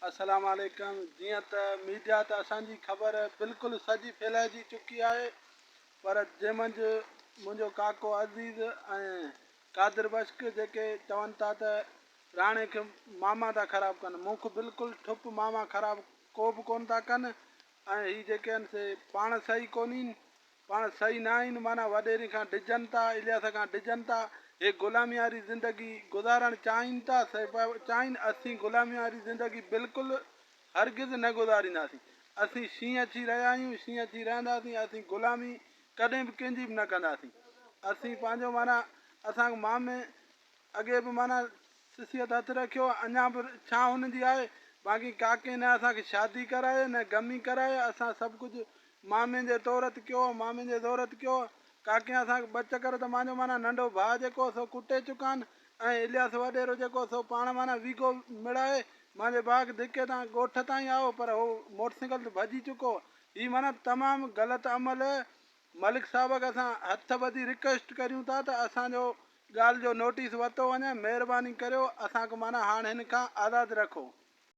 السلام عليڪم جيئن ته ميڊيا ته اسان جي خبر بلڪل سڄي ڦهلائجي چڪي آهي پر جنهن منجهه منهنجو ڪاڪو عزيز ۽ قادر بشڪ جيڪي چون ٿا ته راڻي کي ماما ٿا خراب ڪن مون کي بلڪل ٺپ ماما خراب ڪو به ڪون ٿا ڪن ۽ هي جيڪي آهن سي پاڻ صحيح ڪونهين پاڻ صحيح نه آهن معنيٰ وڏيري کان ڊڄن ٿا، الياس کان ڊڄن ٿا، هي غلامي واري زندگي گذارڻ چاهين ٿا، سي پيا چاهين، اسين غلامي واري زندگي بلڪل هرگز نه گذارينداسين، اسين شينهن ٿي رهيا آهيون، شينهن ٿي رهنداسين، اسين غلامي ڪڏهن به ڪنهن جي به نه ڪنداسين، اسين پنهنجو معنيٰ اسان کي مامي اڳي به معنيٰ سسيء تي هٿ رکيو، اڃا به ڇا هن جي آهي، باقي ڪاڪي نه اسان کي شادي ڪرائي نه غمي ڪرائي، اسان سڀ ڪجهه مامي جي طور تي ڪيو، مامي جي زور تي ڪيو، ڪاڪي اسان کي ٻه چڪر ته مانجو معنيٰ ننڍو ڀاء جيڪو سو ڪٽي چڪا آهن ۽ الياس وڏيرو جيڪو سو پاڻ معنيٰ ويڳو مڙائي مانجي ڀاء کي ڌڪي تان ڳوٺ تائين آيو پر هو موٽرسائيڪل تي ڀڄي چڪو، هي معنيٰ تمام غلط عمل ملڪ صاحب کي اسان هٿ ٻڌي رڪويسٽ ڪريون ٿا ته اسان جو ڳالهه جو نوٽيس ورتو وڃي مهرباني ڪريو اسان کي معنيٰ هاڻ هن کان آزاد رکو.